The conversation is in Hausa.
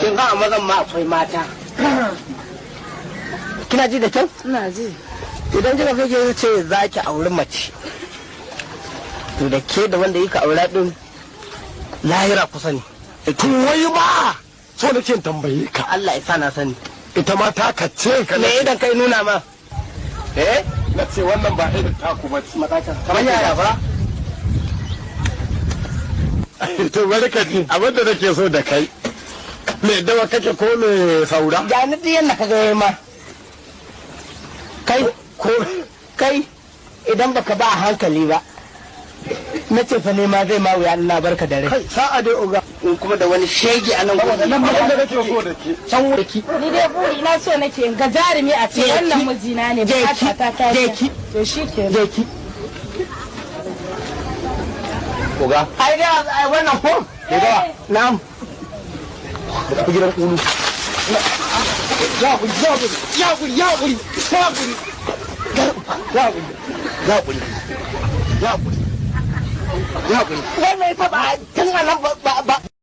Kin ga a mazan ma akwai mata. Kina ji da kyau? Ina ji. Idan kika kake ce za ki auri mace, to da ke da wanda yake aura din lahira kusa ne. To wai ma so nake in tambaye ka. Allah ya sa na sani. Ita ma ta kace ka Me idan kai nuna ma? Eh? Na ce wannan ba irin taku ba ce. Matata. Kamar yaya ba? To bari ka ji abin da nake so da kai. Me dawa kake ko me saura? Ga ni duk yanda ka ga ma. Kai Ko kai idan baka ba a hankali ba. Na ce fa nema zai ma wuya ina barka da rai. kai sa'a dai oga. In kuma da wani shege a nan gurin. Nan abin da nake so da ke. Can wuri. Ni dai buri na so nake in ga jarumi a ce Je ki. wannan mijina ne Je ki. bukata ta ta Je ki. To shikenan. Je ki. Oga, Ai dai ai wannan ko? me dawa? Na'am. Mu tafi gidan kulu. Ya kuri ya kuri ya kuri ya kuri ya kuri. Ya kuri ya kuri ya kuri ya kuri. Wai me yasa ba tun a nan ba ba